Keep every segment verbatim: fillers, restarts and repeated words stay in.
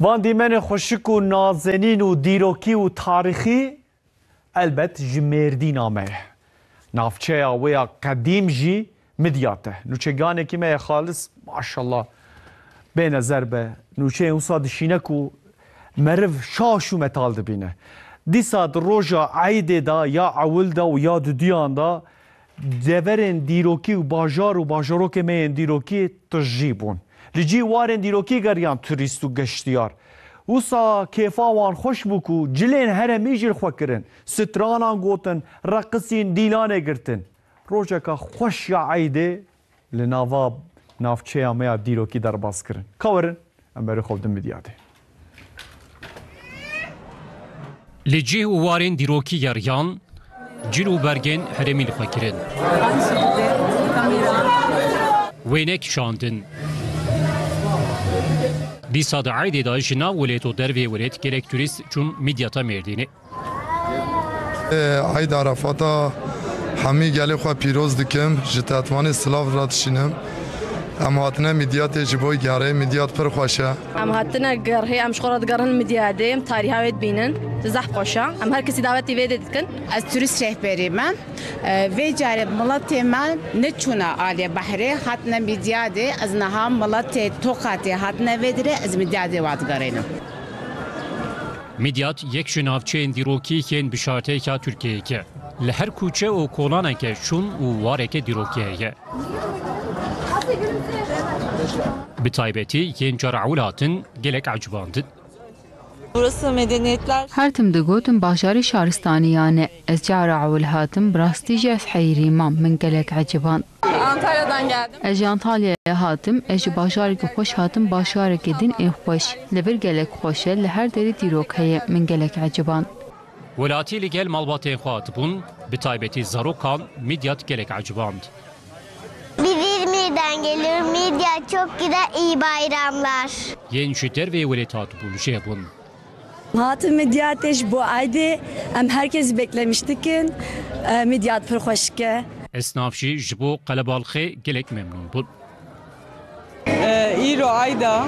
Van dîmenên xweşik û nazenîn û dîrokî û tarîxî elbet ji Mêrdîna me ye. Navçeya wê ya qedîm jî Midyat e. Nûçeganekî me ye xalis, maşallah, bê nezer be. Nûçeyên wisa dişîne ku meriv şaş û metal dibîne. Dîsa di roja eydê de ya ewil de û ya duduyan de deverên dîrokî û bajar û bajarokê me yên dîrokî tijî bûn. Li cî warên dîrokî geriyan turîst û geştiyar. Wisa kêfa wan xweş bû ku cilên herêmî jî li xwe kirin. Stranan gotin, reqisîn, dîlanê girtin. Rojeka xweş ya eydê li nava navçeya me ya dîrokî derbas kirin. Ka werin, em berê xwe bidin Midyadê. Li cih û warên dîrokî geriyan, cil û bergên herêmî li xwe kirin. Wêne kişandin. Dîsa di eydê de ji nav welêt û dervê welêt gelek turîst çûn Midyata Mêrdînê. Ê, Eyd Arafata hemî gelê xwe pîroz dikim, ji tetmanê silav radişînim. Em hatine Midyatê ji bo gerê, Midyat pir xweş e. Em hatine gerhê, em ji xwe re digerin Midyadê, em tarîha wê dibînin. Zehf xweş e. Em her kesî dawetî vê dê dikin. Ez turîst rehberî me. Vê carê miletê me neçûne alê behrê, hatine Midyadê. Ez niha miletê Toqatê hatine vê dirê, ez Midyadê we digerînim. Midyat yek ji navçeyên dîrokî yên bişarteyeke Tirkiyeyê ye. Li her kûçe û kolaneke şûn û wareke dîrokî heye. Bi taybetî yên cara ewil hatin gelek ecibandin. Burası medeniyetler. Her tim digotin bajarê şaristaniyan e. Ez cara ewil hatim, bi rastî jî ez heyrî mam, min gelek eciband. Antalya'dan geldim. Ez ji Antalyayê hatim, ez ji bajarekî xweş hatim, bajarekî din ên xweş. Li vir gelek xweş e, li her derê dîrok heye, min gelek eciband. Welatî li gel malbatên xwe hatibûn, bi taybetî zarokan Midyat gelek eciband. Biz İzmir'den geliyoruz. Midya çok güzel, iyi bayramlar. Yên ji derveyê welêt hatibûn jê bûn. Hatim Midyatê ji bo Aydê, em herkes beklemiş dikin. E, Midyat pir xweşik e. Esnaf jî ji bo qelebalxê gelek memnûn bûn. E, îro Ayda,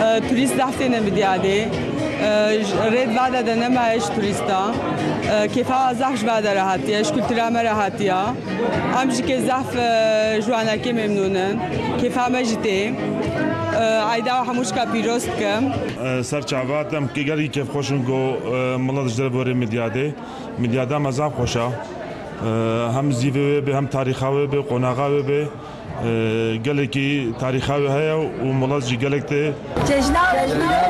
e, turîst zehf têne Midyadê. E, j-, rê di vade de nemaye ji turîsta. E, kêfa zehf ji vade re hatiye, ji kultura me re hatiye. Em jî kê zehf, e, ji wanekê memnûn in. Kêfa me jî tê. E, Ayda hemû jika pîroz dikim. E, ser çavat em kê gelî kêfxweş in ku, e, milet ji derve were Midyadê. Midyada me zaf xweş e. E, hem zîvê wê bê, hem tarîxa wê bê, qonaxa wê bê. E, gelekî tarîxa wê heye û milet jî gelek tê. Cejna, cejna